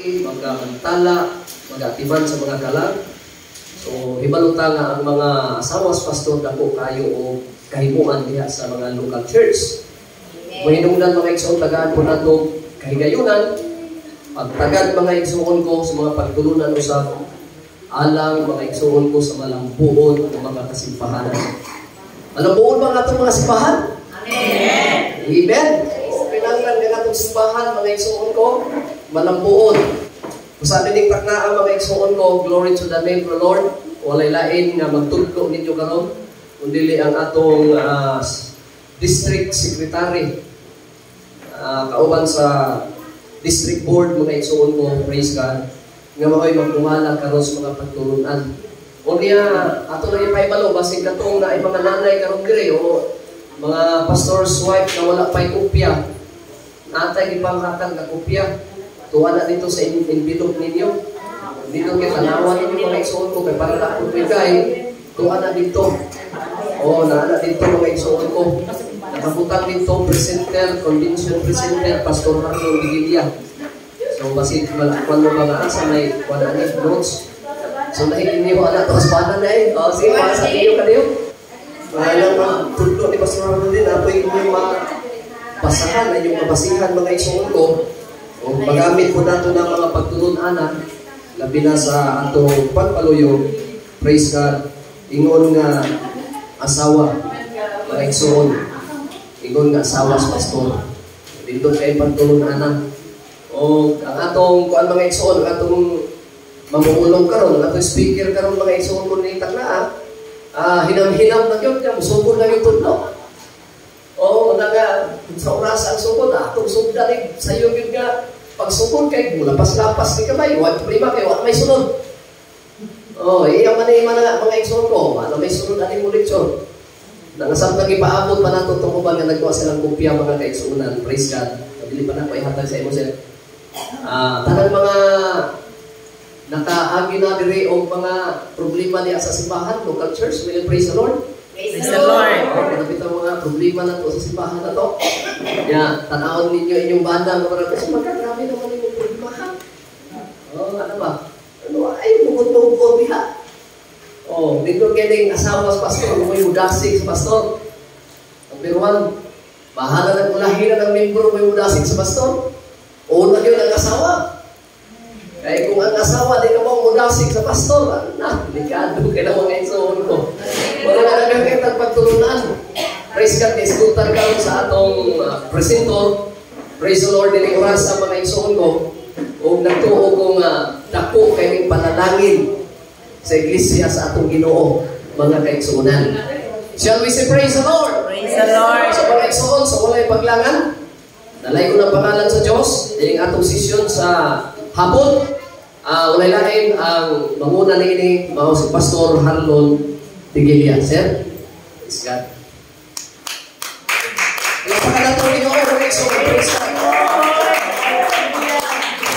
Magamantala, magatiman sa mga kalang. So, hibalo ta nga ang mga asawa sa pastor dako kayo og kahimuan diha sa mga local church. Mahinungdan, mga igsoon, tagaan po nato kahigayunan, pagtagad, mga igsoon ko, sa mga pagtulunan usab alang, mga igsoon ko, sa malambuon ng mga kasimbahanan. Malambuon ba ang atong mga simbahan? Amen. Amen. O, kinahanglan nga atong simbahan, mga igsoon ko, malambuon. Kung sa nining taknaa, mga igsoon ko, glory to the name of the Lord, walay lain nga magtudlo ninyo karon kundi ang atong district secretary kauban sa district board, mga igsoon ko, praise God, nga mao'y magdumala karon sa mga pagtulunan. O niya, ato lang ipahibalo, basig katong naay mga nanay karon diri o mga pastor's wife na wala pa'y kopya. Natay ipanghatag na kopya. Tuwa na dito sa envelope ninyo. Dito kay tanawan ninyo, mga igsoon ko, kay para na akong bigay, tuwa na dito. O, naa na dito, mga igsoon ko. Nakabutang dito, presenter, convention presenter, Pastor Marlon Vigilia. So, basin, kwan mo mga asa may kwan na ni notes. So, nahikin niyo, anak, tapos paano na eh. O, sige, para sa inyo kaniyo. Mahalang magtudlo ni Pastor Marlon din, ato yung mga basahan, ay yung mabasihan, mga igsoon ko. O magamit po nato ng mga pagtulun-ana, labi na sa atong pagpaluyo, praise God, ingon nga asawa, mga igsoon, ingon nga asawa sa pastor. Dito kay pagtulun-ana. O ang atong kuan, mga igsoon, ang atong mamumulong karon, ang atong speaker karon, mga igsoon ko, ni taknaa, hinam-hinam na gyud niya, musugod na gyud tudlo. Oh, una nga sa oras ang sugod, atong sugdan ni sayo gyud nga pagsugod kay mulapas-lapas ni kamay, wa problema kay wa may sunod. Oh, iya man ni man nga, mga igsoon ko, ano may sunod ani mo lecture. Nangasab ipaabot pa nato itong uban nga nagkuha silang kopya, mga kaigsuonan. Praise God. Dili pa na ko ihatag sa imo, sir. Tanang mga nakaagi na diri og mga problema niya sa simbahan, local church, will you praise the Lord? Praise the Lord. Oh, kanang mga problema na to sa simbahan na to. Ya, tanawon ninyo inyong banda nga parang kasi magkagrabe naman yung problema ha. Oh, ano ba? Ano ay bukod-bukod diha. Oh, dito kining asawa sa pastor, mo yung mudasig sa pastor. Number one, bahala ng ulahin na ng membro mo yung mudasig sa pastor. Una yun ang asawa. Kaya kung ang asawa di ka mo mudasig sa pastor, ano na, delikado kay na mga igsoon ko. Wala na nagkakita pagtulunan. Praise God, isgutan karon sa atong presenter. Praise the Lord, dili oras sa mga igsoon ko. O nagtuo ko nga dako kay ning panalangin sa iglesia sa atong Ginoo, mga kaigsuonan. Shall we say praise the Lord? Praise the Lord. Sa mga igsoon, sa walay paglangan, nalay ko ng pangalan sa Diyos, dining atong session sa hapon. Walay lain ang manguna niini mao si Pastor Harlon Tigilia. Sir, praise God. Palakpakan nato Ginoo, mga igsoon. Praise God.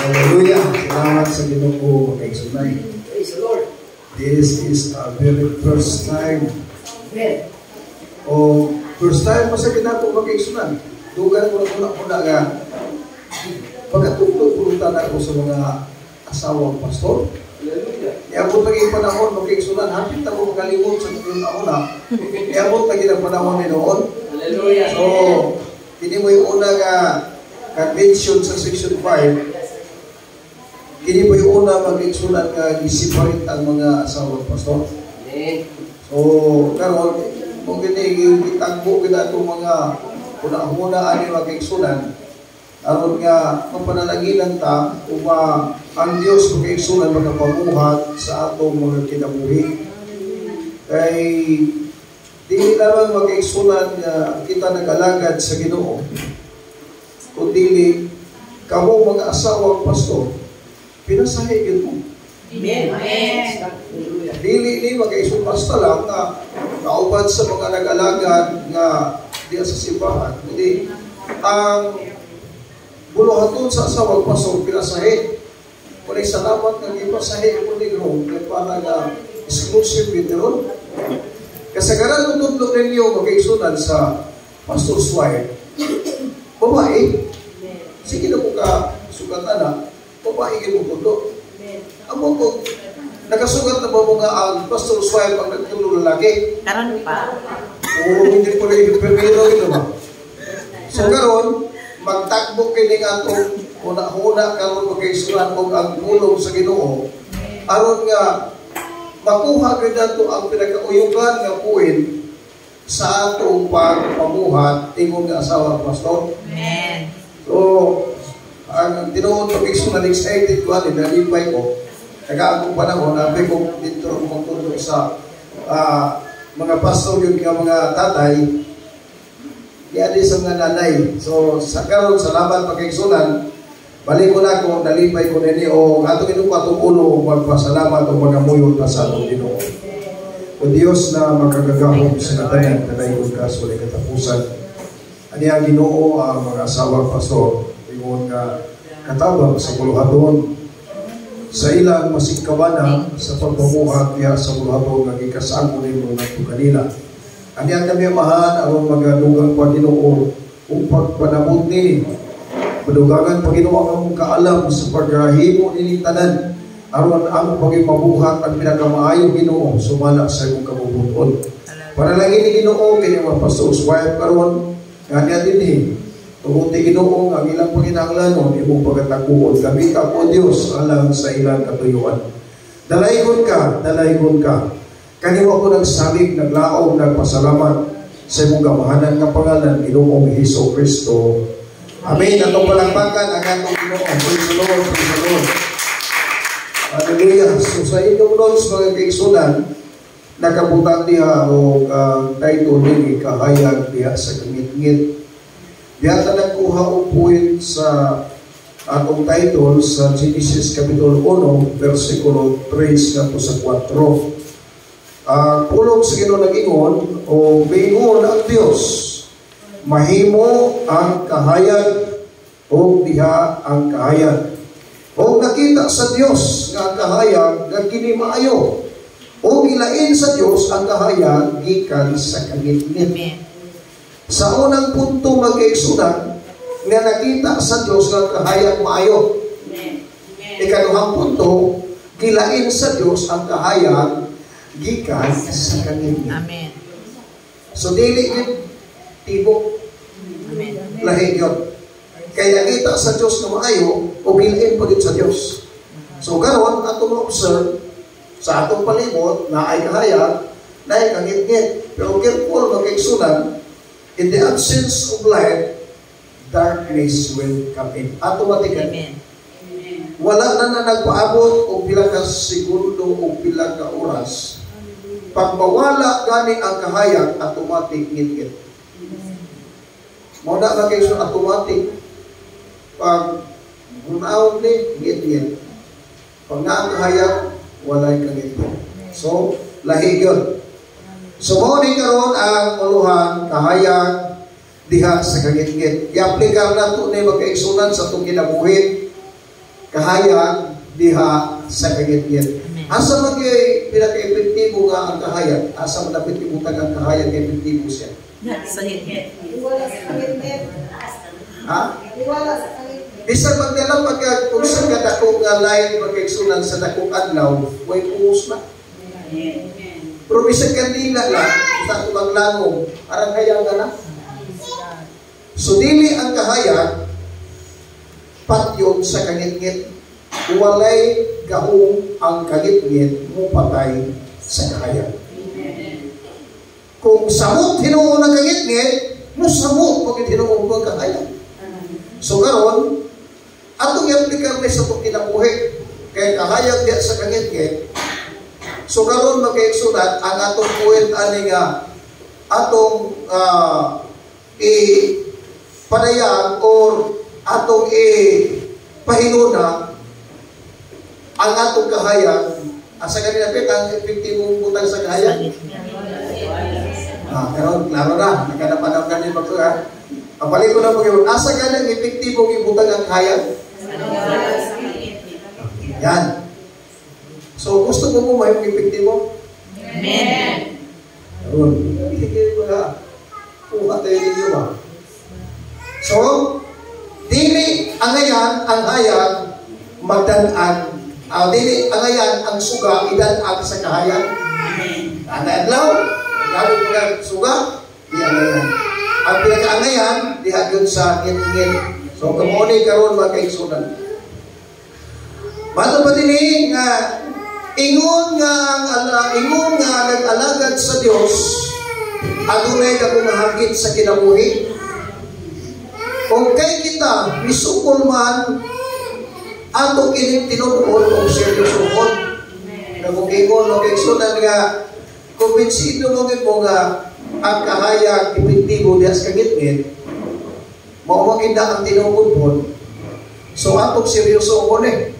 Hallelujah. Salamat sa Ginoo, mga kaigsuonan. Praise the Lord. This is our very first time. Amen. O first time mo sa ginako, mga kaigsuonan. Dugan ko na una nga pagkatugtog pulutan ako sa mga asawang pastor. Hallelujah. Niabot lagi panahon, mga kaigsuonan, hapit ako makalimot sa una. Niabot lagi ang panahon ni noon. Hallelujah. So, kini mo yung una nga convention sa Section 5. Kini mo yung una, mga kaigsuonan, nga gi-separate ang mga asawang pastor. Amen. So, karon kung kini gitagbo kita itong mga una-una ani, mga kaigsuonan, aron nga mapanalanginan ta uma ang Dios, mga kaigsuonan, makapamuhat sa atong mga kinabuhi. Kay dili lamang, mga kaigsuonan, nga kita nag-alagad sa Ginoo, kundi kamo mga asawang pastor, pinasahi gyud mo. Amen. Hallelujah. Dili ni magkaisong basta lang nga kauban sa mga nag-alagad nga diya sa simbahan. Kundi ang buluhaton sa asawang pastor, pinasahi. Kung salamat nga gipasahi ko ni Grom, kay para nga exclusive gid ron. Kasagaran ng tudlo ninyo, mga kaigsuonan, sa pastor's wife, babae, sige na ko ka sukatan na, Babae gyud mo. Amo ko nakasugat na ba mo nga ang pastor's wife ang nagtulo lalaki? Karon pa. Oo, hindi pa rin primero ito ba? So karon magtagbo kini nga atong huna-huna karon, magkaisuran og ang pulong sa Ginoo aron nga makuha gyud nato ang pinakauyukan nga puwin sa atong pagpamuhat ingon nga asawa, pastor. Amen. So, ang tinuod, pag excited ko ani, nalipay ko. Taga akong panahon, abi ko dito ako magtudlo sa mga pastor yun nga mga tatay, di sa mga nanay. So, sa karon, salamat pagkaigsunan, balik ko na ako, nalipay ko nini, o atong inupa atong ulo, magpasalamat o magamuyo ta sa atong Ginoo. O Diyos na makagagahom sa katanan, kanaygon ka sa walay katapusan. Ani ang Ginoo ang mga asawa, pastor, ingon nga katabang sa buluhaton sa ilang masingkabana sa pagpamuhat diha sa buluhaton nga gikasamo nimo ngadto kanila. Ani ang kami, Amahan, aron magadugang pa, Ginoo, ug pagpanabot nini. Madugangan pa, Ginoo, ang among kaalam sa paghimo nini tanan aron ang paging mabuhat ang pinakamaayo, Ginoo, sumala sa imong kabubut-on. Panalangin ni Ginoo kini mga pastor's wife karon nga niya dinhi. Tuguti, Ginoo, ang ilang panginahanglanon imong pagatakuon. Gamita po, Dios, alang sa ilang katuyuan. Dalaygon ka, dalaygon ka. Kaniwa ko nagsalig, naglaom, nagpasalamat sa imong gamahanan nga pangalan, Ginoong Hesus Kristo. Amen. Atong palakpakan ang atong Ginoo. Praise the Lord, praise the Lord. Hallelujah. So sa inyong notes, mga kaigsunan, nakabutang diha og ang title nini, "Kahayag diha sa Kangitngit." Diha ta nagkuha og point sa atong title sa Genesis Kapitulo 1, versikulo 3 ngadto sa 4. Ang pulong sa Ginoo nag-ingon, o miingon ang Dios, "Mahimo ang kahayag," o diha ang kahayag. O nakita sa Dios nga ang kahayag nga kini maayo. O gilain sa Dios ang kahayag gikan sa kangitngit. Amen. Sa unang punto, mag-kaigsunan, nga nakita sa Dios nga ang kahayag maayo. Ikaduhang punto, gilain sa Dios ang kahayag gikan sa kangitngit. Amen. So dili yun tibok. Amen. Lahi yun. Kaya nakita sa Diyos na maayo o gilain pa din sa Diyos. So karon atong observe sa atong palibot na ay kahayag, na ay kangitngit. Pero careful, magkaigsunan, in the absence of light, darkness will come in. Automatically. Amen. Wala na na nagpaabot o pila ka segundo o pila ka oras. Pag mawala gani ang kahayag, automatic ngitngit. Mao na ba kayo automatic? Pag gunaon ni, ngitngit. Pag naa ang kahayag, walay kangitngit. So, lahi yun. So, mao ni karon ang uluhan, "Kahayag diha sa kangitngit." I-aplikar nato ni, magkaigsunan, sa itong kinabuhi. Kahayag diha sa kangitngit. Amen. Asa man kay pinaka-epektibo nga ang kahayag? Asa man dapat ibutang ang kahayag kay epektibo siya? Sa ngitngit. Iwala sa kangitngit. Ha? Iwala sa kangitngit. Bisan magdala pagka kung sa kadako nga light, magkaigsunan, sa dakong adlaw, way puos na. Pero bisan kandila lang, sa maglangom, arang hayaga na. So dili ang kahayag patyon sa kangitngit. Walay gahom ang kangitngit mo patay sa kahayag. Kung samot hinuon ang kangitngit, mo samot pag hinuon ang kahayag. So karon atong i-aplikar ni sa itong kinabuhi kay kahayag diya sa kangitngit. So karon, magkaigsunan, ang atong point ani nga atong i padayag or atong i pahinuna ang atong kahayag, asa gani napit ang epektibong butang sa kahayag? Ah, karon klaro na, nakanapanaw gani ba ko ha? Ang balik ko na po yun, asa gani ang epektibong ibutang ang kahayag? Yan. So, gusto mo mo mahimong epektibo? Amen. Karon, hindi ko na kuha tayo ninyo ba? So, dili ang ngayan, ang hayag, Magdan-an, dili angayan ang suga idan-ag sa kahayag. Ana adlaw, gamit mga suga, di angayan. Ang pinakaangayan diha gyud sa ngit-ngit. So kamo ni karon mga kaigsunan. Mato pa dinhi nga ingon nga ang ingon nga nag-alagad sa Dios adunay dakong hagit sa kinabuhi. Kung kay kita misukol man ato kining tinuod og seryosohon. Nagugingon mga kaigsunan nga kumbinsido mo gid mo nga ang kahayag epektibo diha sa kangitngit, mao man gid na ang tinuod pod. So atong seryoso eh.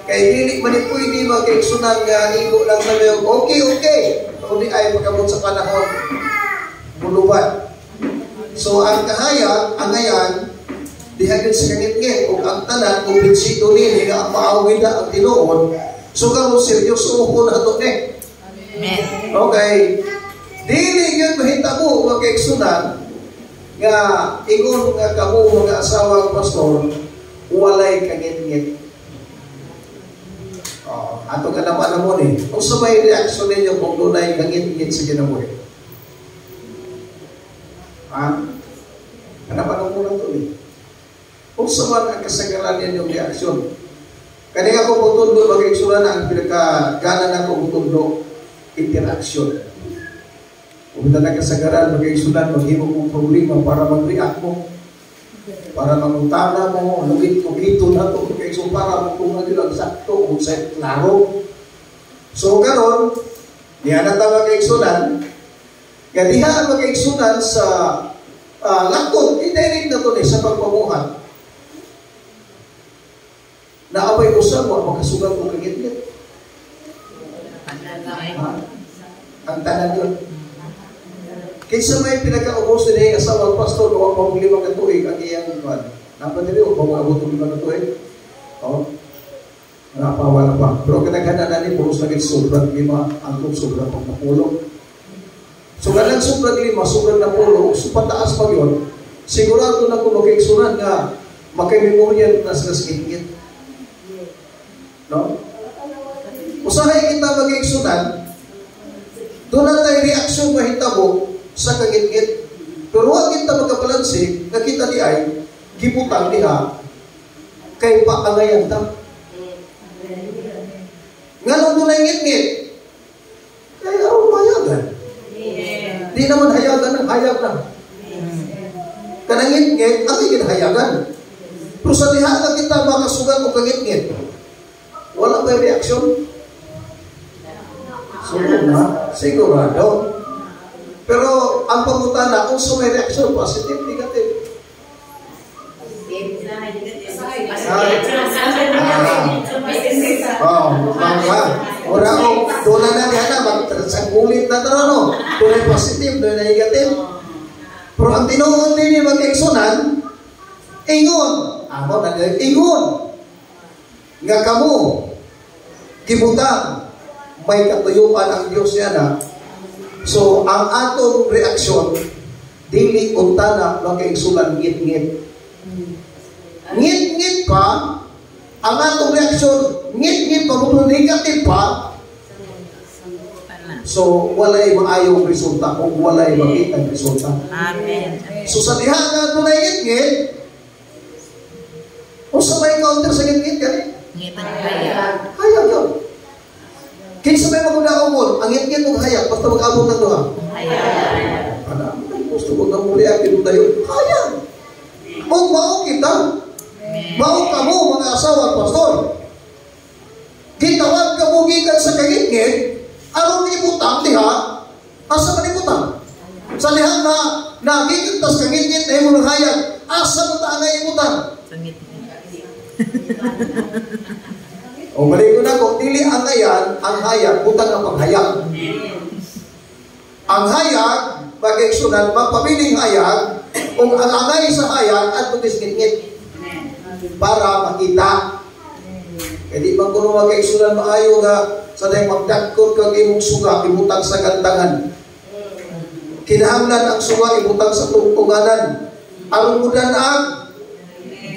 Kay dili man ni pwede mga kaigsunan nga igo lang sa mayo, okay, okay. Kundi ay magabot sa panahon buluban. So ang kahayag, angayan, diha gyud sa kangitngit ug ang tanan kumbinsido nini nga ang maawid na ang tinuod. So karon seryoso ko na ato ni. Amen. Okay. Dili gyud mahitabo mga kaigsunan nga ingon nga kamo mga asawang pastor walay kangitngit. Oh, ato ka naman mo ni. Unsa may reaksyon ninyo kung dunay kangitngit sa kinabuhi? Ha? Ano mo na to ni? Unsa man ang kasagaran ninyong reaksyon? Kani ako mutundo mga kaigsunan, ang pinakagana nako mutundo interaksyon. Kung na kasagaran mga kaigsunan, maghimo kong problema para mag-react mo, para mangutana mo, lugit-lugito na to, mga kaigsunan, para mutungan nila ang sakto o sa klaro. So karon, diha na ta mga kaigsunan, nga diha ang mga kaigsunan sa lakton, i-direct na to ni sa pagpamuhat. Naaway usab wa makasugat og kangitngit. Ha? Ang tanan yun. Kinsa may pinakaubos din ang asawa pastor wa pa 5 ka tuig ang iyang kuan. Napa diri o pa moabot og 5 ka tuig? Oh. Wala pa, wala pa. Pero kadaghanan na ni puros lagi sobrang 5, ang sobra pang napulo. So kanang sobrang 5, sobrang napulo, ug pataas pa yun, sigurado na ko makaigsunan nga makay-memorya na sa ngitngit. No? Usahay kita mag-iigsunan, doon na tayo reaksyon mahitabo sa kangitngit. Pero huwag kita magkabalansi, nakita di ay, gibutang diha, kay paangayan ta. Nganong doon ay ngitngit? Kaya aron mahayagan. Di naman hayagan ng hayag na. Kanang ngitngit, ang ginahayagan. Pero sa diha nga kita makasugat o kangitngit, wala ba reaksyon? Siguro na, sigurado. Pero ang pangutana, kung sa may reaksyon, positive, negative. Oh, mangga. Ora ko, doon na diha na, magsangulit na tara, no? Doon ay positive, doon ay negative. Pero ang tinuod din ni magkaigsunan, ingon. Amo, ingon. Nga kamo, gibutang, may katuyuan ang Diyos niya na. So, ang atong reaksyon, dili untana makaigsunan ngit-ngit. Ngit-ngit pa, ang atong reaksyon, ngit-ngit pa, kung negative pa, so, walay maayong resulta kung walay makitang resulta. Amen. So, sa diha nga dunay ngit-ngit, o sa may counter sa ngit-ngit, gani? Ngit ang hayag. Hayag yun. Kinsa may magunaumon, ang ngit-ngit og hayag, basta mag-abot ng duha. Hayag. Ana, gusto ko nga muriak yun tayo. Hayag. O mao kita, mao kamo mga asawa, pastor. Gitawag ka mo gikan sa kangitngit, aron ibutang diha, asa man ibutang? Sa diha na nagikan tas kangitngit na imong hayag, asa mo ta ang ibutang? Sa ngitngit. O balik ko na ko, dili ang ngayan, ang hayag, butang ang panghayag. Ang hayag, pag-eksunan, mapabiling hayag, kung ang angay sa hayag, at ngit-ngit. Para makita. Kaya di man kuno mag-eksunan maayo nga, sa dahil magdagkot kang imong suga, ibutang sa gantangan. Kinahanglan ang suga, ibutang sa tungtunganan. Aron mo danag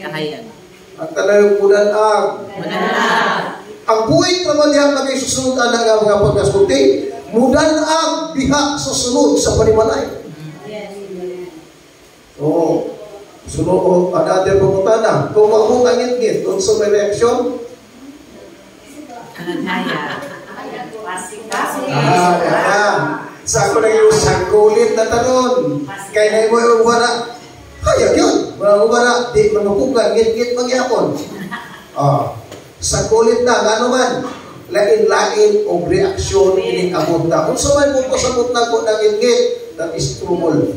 Kahayag. Ang tanayong mudanag. Ang buhit naman diha magay susunod ana nga mga pagkasulti, mudanag diha sa sulod sa panimalay. So, sunod another pangutana, kung maabot ang ngitngit, unsa may reaksyon? Ang Ah, ah. Sa ako nang yung sangkulit na tanon. Kay na mo yung wala. Hayag yun. Mga wala, di manukugan, ngit-ngit magyapon. Ah, sangkulit na, ngano man, lain-lain og reaksyon ining abot na. Unsa man mo pasabot na ko ng ngit-ngit, that is trouble.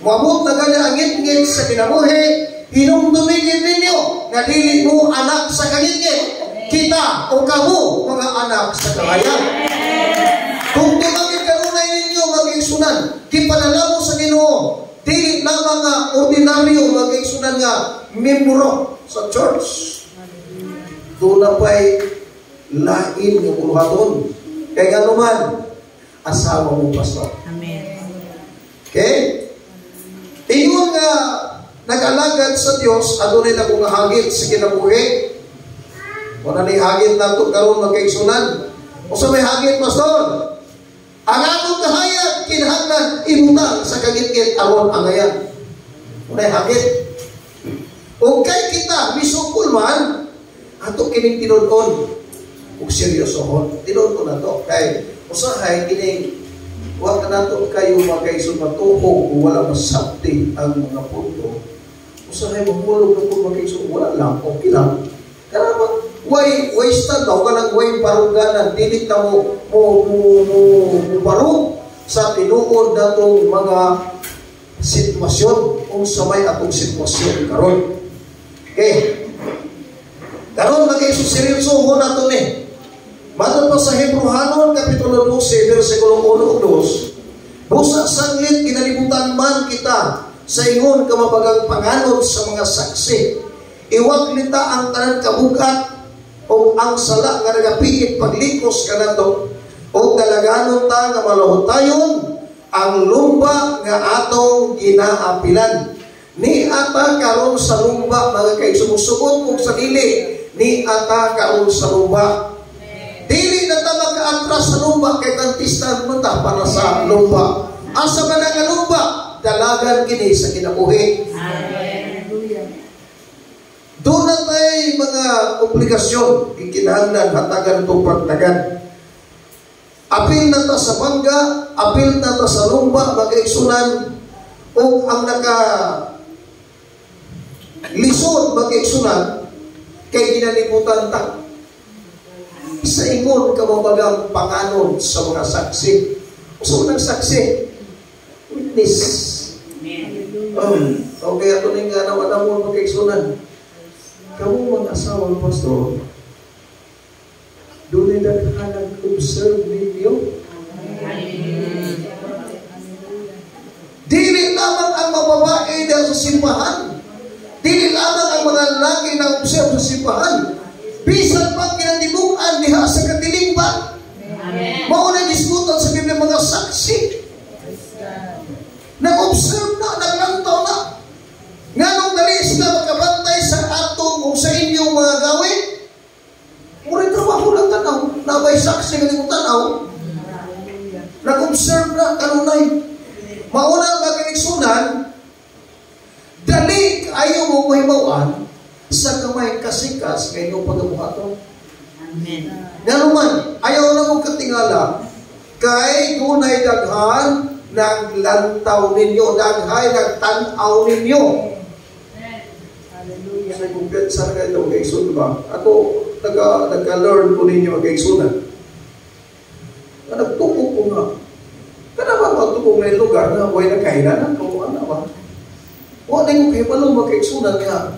Moabot na gani ang ngit-ngit sa kinabuhi, hinumdumigin ninyo nga dili mo anak sa kangitngit. Kita o kamo mga anak sa kahayag. Kung tumangin kanunay ninyo maging sunan, gipadala mo sa Ginoo, dili lamang nga ordinaryo maging sunan nga membro sa church. Doon na pa'y lain nga buluhaton. Kay ngano man, asawa mo, pastor. Amen. Okay? Ingon nga nag-alagad sa Dios, adunay na kong hagit sa kinabuhi. Wala ni hagit nato karon magkaigsunan. O sa may hagit, pastor? Ang atong kahayag kinahanglan ibutang sa kangitngit aron angayan. Wala hagit. O kay kita misukol man ato kining tinud-on ug seryosohon. Tinud-on nato kay usahay kining wa ka nato kayo magkaigsoon matuo kung wala masabti ang mga punto. Usahay mahulog na kung magkaigsoon, wala lang, okay lang. Karama, way stand daw ka lang, way baruganan, dili ta mo barug sa tinuod natong mga sitwasyon kung sa may atong sitwasyon karon. Okay. Karon magkaigsoon seryoso ho nato ni. Matod pa sa Hebreohanon, Kapitulo 12, versikulo 1 ug 2, busa sanglit ginalibutan man kita sa ingon kamabagang panganod sa mga saksi. Iwag nita ang tanan kabugat o ang sala nga nagapiit paglikos kanato o dalaganon ta nga malahutayon ang lumba nga atong ginaapilan. Ni ata karon sa lumba mga kaigsuon, kung sa dili ni ata karon sa lumba. Dili na ta makaatras sa lumba kay kantista man ta para sa lumba. Asa man ang lumba, dalagan kini sa kinabuhi. Doon na tayo mga obligasyon, ikinahanglan, hatagan itong pagtagan. Apil na ta sa bangga, apil na ta sa lumba, magaigsunan, o ang naka lisod magaigsunan, kay ginalibutan ta. Sa ingon kamabagang panganod sa mga saksi. Uso ng saksi, witness. Oh, okay, ato ning nawa mo magaigsunan. Kamu mga asawa, pastor, doon ay nag-observe ninyo. Dili lamang ang mababae dahil sa simbahan. Dili lamang ang mga lalaki na observe sa simbahan. Bisan pa kinatibukan diha sa katilingban. Mao na diskutan sa Biblia mga saksi. Nag-observe na, naglantaw na. Nganong dali sila makabantay sa atong o sa inyong mga gawin? Mura trabaho lang tanaw. Nabay saksi nga imong tanaw. Nag-observe na kanunay. Mauna ang makiniksunan, dali ayaw mo mahimawan sa kamay kasikas nga inyong pagabuhaton. Amen. Ngano man, ayaw na mong katingala, kay dunay daghan naglantaw ninyo, daghay nagtan-aw ninyo. Sa kumpiyansa na kayo magkaigsoon ba? Ako, nagka-learn ko ninyo magkaigsunan. Na nagtukog ko nga. Kana ba magtukog na yung lugar na huwag na kailan ako, ano ba? Huwag na yung kahibalo magkaigsunan nga.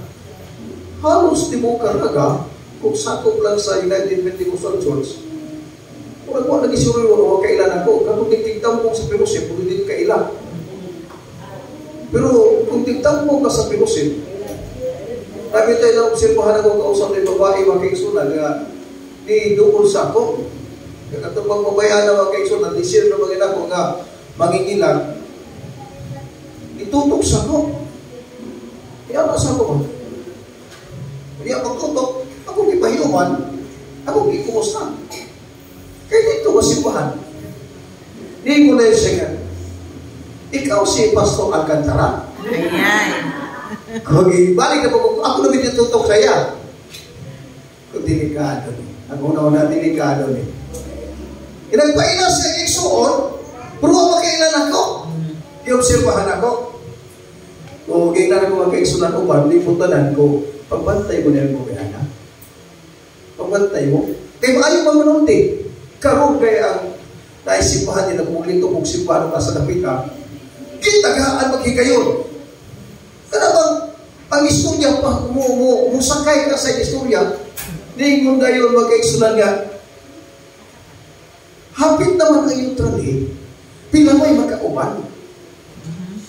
Halos di mo karaga kung sakop lang sa United Pentecostal Church. Murag wa nag-isuri wa kailan ako. Katong tigtampo sa fellowship, kung hindi kaila. Pero kung tigtampo ka sa fellowship, sabi tayo na obserbahan ako kausap ni babae makaigsunan nga ni duol sa ako. Katong pagbabayaan na makaigsunan, ni share na mga ako nga mangingilag, itutok sa ako. Iyan na sa ako. Niya pagtutok, ako gipahiuman, ako gikumusta. Kaya dito masimbahan. Di ko na siya. Ikaw si Pastor Alcantara. Ayan. Kung balik na po, ako na binitutok saya. Kung delikado ni. Ang una-una, delikado ni. Inagpaila siya igsuon, pero makailan ako. I-obserbahan ako. Kung kailan ako magkaigsunan uban, liputan ko, pagbantay ko niya mo kaya na. Pagbantay mo. Kaya maayo pa manunti. Karoon kaya ang naisipahan nila kung maglito kung simbahan ka sa dapita, kitagaan maghigayon. Kana bang ang istorya pa, musakay ka sa istorya, ningon dayon magkaigsunan nga, hapit naman ang neutral eh, pila may magkauban.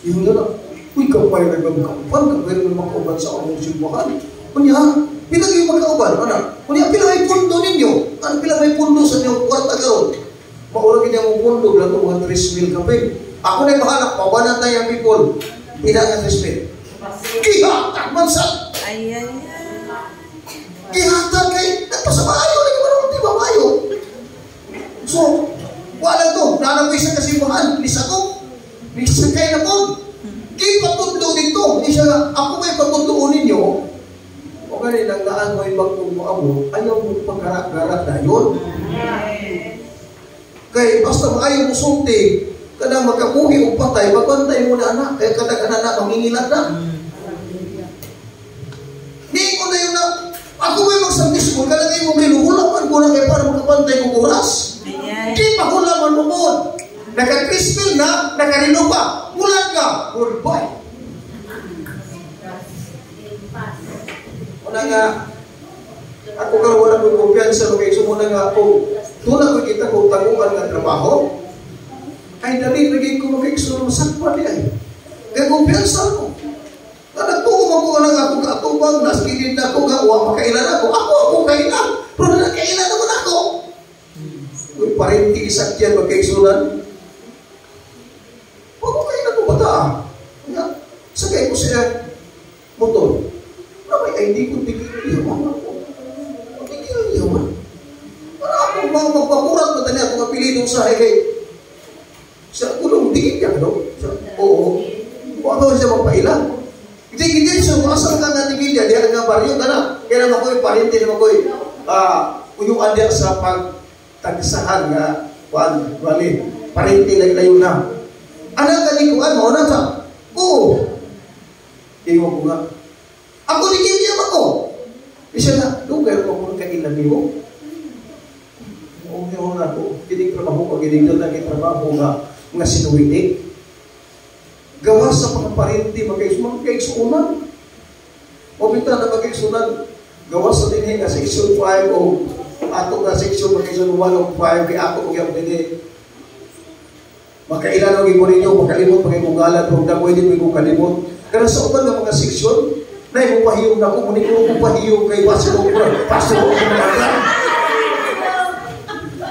Yung na, uy, kapay na magkauban, kapay na magkauban sa among simbahan. Kunya, pila kayo magkauban? Ano? Kunya, pila may pundo ninyo? Ano, pila may pundo sa inyong kwarta karon? Maura ganyan mong pundo, bilang ito mga 3 mil kapin. Ako na'y bahala, pawanan tayo ang people. Pila nga 3 mil. Gihatag man sa... Ay, ay, ay. Gihatag kay... Nagpasamaayo, lagi ba naman, di ba maayo? So, wala to. Nanamoy sa kasimbahan, lisa ko. Lisa kay na po. Kipatudlo dito. Isa nga, ako may patudloon ninyo. O ganun ang daan mo ibang kung mo, ayaw mo pagkarak-garak na yun. Kay basta maayo mo sulti, kanang magkabuhi o patay, magbantay mo na anak, kaya kadaghan anak, mangingilan na. Hindi ko na yun na, ako may mag-Sunday school, kanang imong linuhulaman ko na kay para makabantay kong oras. Ayan. Di pa hulaman mo mo. Naka-crispil na, nakarilo pa. Ulan ka, goodbye. Una nga, ako karon wala ko'y kumpiyansa, kay sumuna nga ako, tuna ko kita kung taguan nga trabaho, ay dali lagi ko mag-exo masakpan niya eh. Kaya kumpiyansa ko. Na nagtuo man ko lang ako kaatubang, naskilid na ako nga, wa makailan ako. Ako, ako kailan. Pero nakailan naman ako. Uy, parinti isakyan magkaigsunan. Huwag ko kailan ko bata. Kaya, sakay ko siya motor. Na may ID ko, tigil niya man ako. Tigil niya man. Para ako, magpakurat na tanya akong apelido sa kay sa kulong, tigil niya, no? Sa, oo. Huwag ako siya magpailan. Hindi, hindi siya, asal ka nga tigil niya, diyan nga baryo ka na. Kaya naman ko'y parinti naman ko'y uyuan diyan sa pagtagsahan nga, kuan, wali, parinti layo na. Anak ka ni kuan, mauna sa, oo. Iwan ko nga. Ako ni Gilliam ako. Isa na, dugay ko kung kailan niyo. Oo, na ako. Kinig trabaho ko, kinig doon na trabaho nga, nga sinuwinig. Gawa sa mga parinti, magkaigsunan. O bita na magkaigsunan, gawa sa dinhi nga section 5 o ato nga section magkaigsunan 1 o 5, kay ako kung yung dinhi. Makailan ang imo ninyo, makalimot, pakikugalan, pero na pwede mo ikong kalimot. Pero sa uban nga mga section, na imo pahiyong na ako, muni ko pahiyong kay Pastor ko, Pastor ko,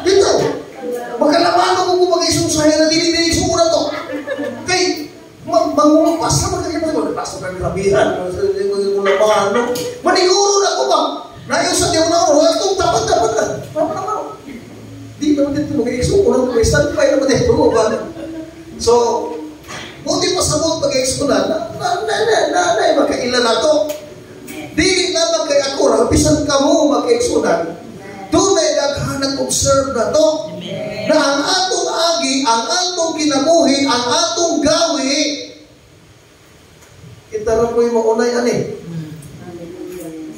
dito, makalamano ko kung mag-isusahay na dili-dili suuna to. Kay, mangumpas na magkakipag, Pastor kang grabihan, lamano. Maniguro na ko ba? Naayos sa diyo na ako, itong tapat-tapat na. Tama naman. Di naman dito mag-isuuna, may standby naman dito. So, buti pa sa buot mag-isuuna, na, makailan na to. Dili lamang kay ako, rapisan ka mo mag-isuuna. Doon ay daghan nag-observe na to. Na ang atong agi, ang atong kinabuhi, ang atong gawi, kita rin ko'y maunay ani.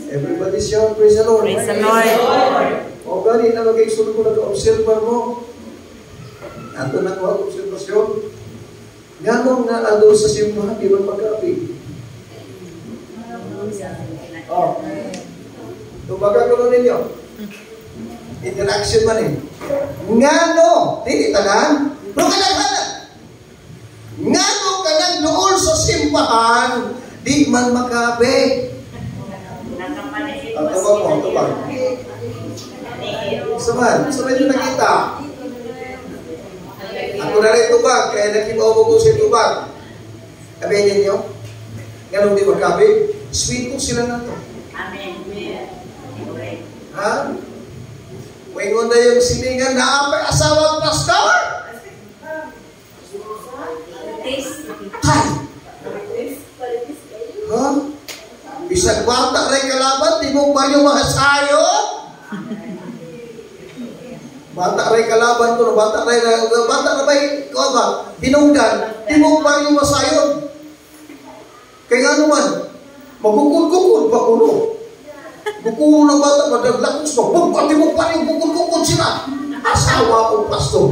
Everybody shout, praise the Lord. Praise the Lord. O gani na mag-isuuna ko nag-observe mo. Ato na ko obserbasyon. Ganong na ado sa simbahan, di ba magkapi? Oh. Tumaga ko nun ninyo. Interaction man eh. Ngano, di tanan, pero kadaghanan. Ngano kanang doon sa simbahan, di man makapi. Ang tubag mo, ang tubag. Saman, saman yung nakita. Ako na rin tubag, kaya nakibaw mo ko sa tubag. Sabihin ninyo, ganun di magkabi, sweet ko sila na to. Amen. Ingon na yung silingan na apay asawang pastor. Tay! Ha? Bisag bata rin kalaban, tibok ba yung mga sayo? Bata rin kalaban ko, bata rin, bata na ba ikaw ba? Hinungdan, tibok ba yung masayon? Kaya nga naman, magukod-gukod pa kuno. Bukuro na bata, madaglakos pa, bug, tibok pa yung bukod-gukod sila. Asawa ko, pastor.